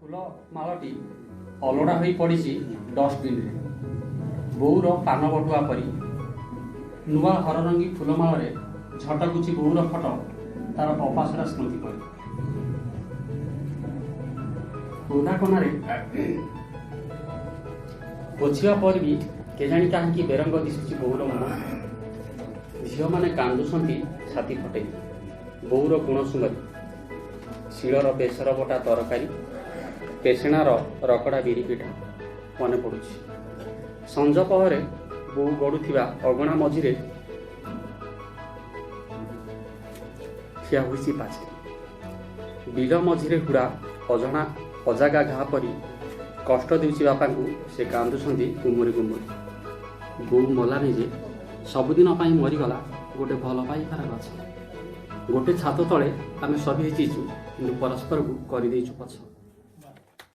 ଫୁଲ ମାଳଟି ଅଲୋଡ଼ା ହୋଇ ପଡ଼ିଛି ଡଷ୍ଟବିନ୍ରେ, ବୋଉର ପାନ ବଟୁଆ ପରି। ନୂଆ ହରରଙ୍ଗୀ ଫୁଲମାଳରେ ଝଟକୁଛି ବୋଉର ଫଟୋ, ତାର ଅପାସୋରା ସ୍ମୃତି ପରି। ଓଦା କନାରେ ପୋଛିବା ପରେ ବି କେଜାଣି କାହିଁକି ବେରଙ୍ଗ ଦିଶୁଛି ବୋଉର ମୁହଁ। ଝିଅମାନେ କାନ୍ଦୁଛନ୍ତି ଛାତି ଫଟେଇ। ବୋଉର ଗୁଣ ସୁମାରି, ଶିଳର ବେସର ବଟା ତରକାରୀ, ପେଷଣାର ରଗଡ଼ା ବିରି ପିଠା ମନେ ପଡ଼ୁଛି। ସଞ୍ଜ ପହରେ ବୋଉ ଗଡ଼ୁଥିବା ଅଗଣା ମଝିରେ ଠିଆ ହୋଇଛି ପାଚେରୀ। ବିଲ ମଝିରେ ହୁଡ଼ା ଅଜଣା ଅଜାଗା ଘା ପରି କଷ୍ଟ ଦେଉଛି ବାପାଙ୍କୁ, ସେ କାନ୍ଦୁଛନ୍ତି ଗୁମୁରି ଗୁମୁରି। ବୋଉ ମଲାନି ଯେ, ସବୁଦିନ ପାଇଁ ମରିଗଲା ଗୋଟେ ଭଲ ପାଇବାର ଗଛ। ଗୋଟେ ଛାତ ତଳେ ଆମେ ସଭିଏଁ ଜିଇଛୁ, କିନ୍ତୁ ପରସ୍ପରକୁ କରିଦେଇଛୁ ପଛ।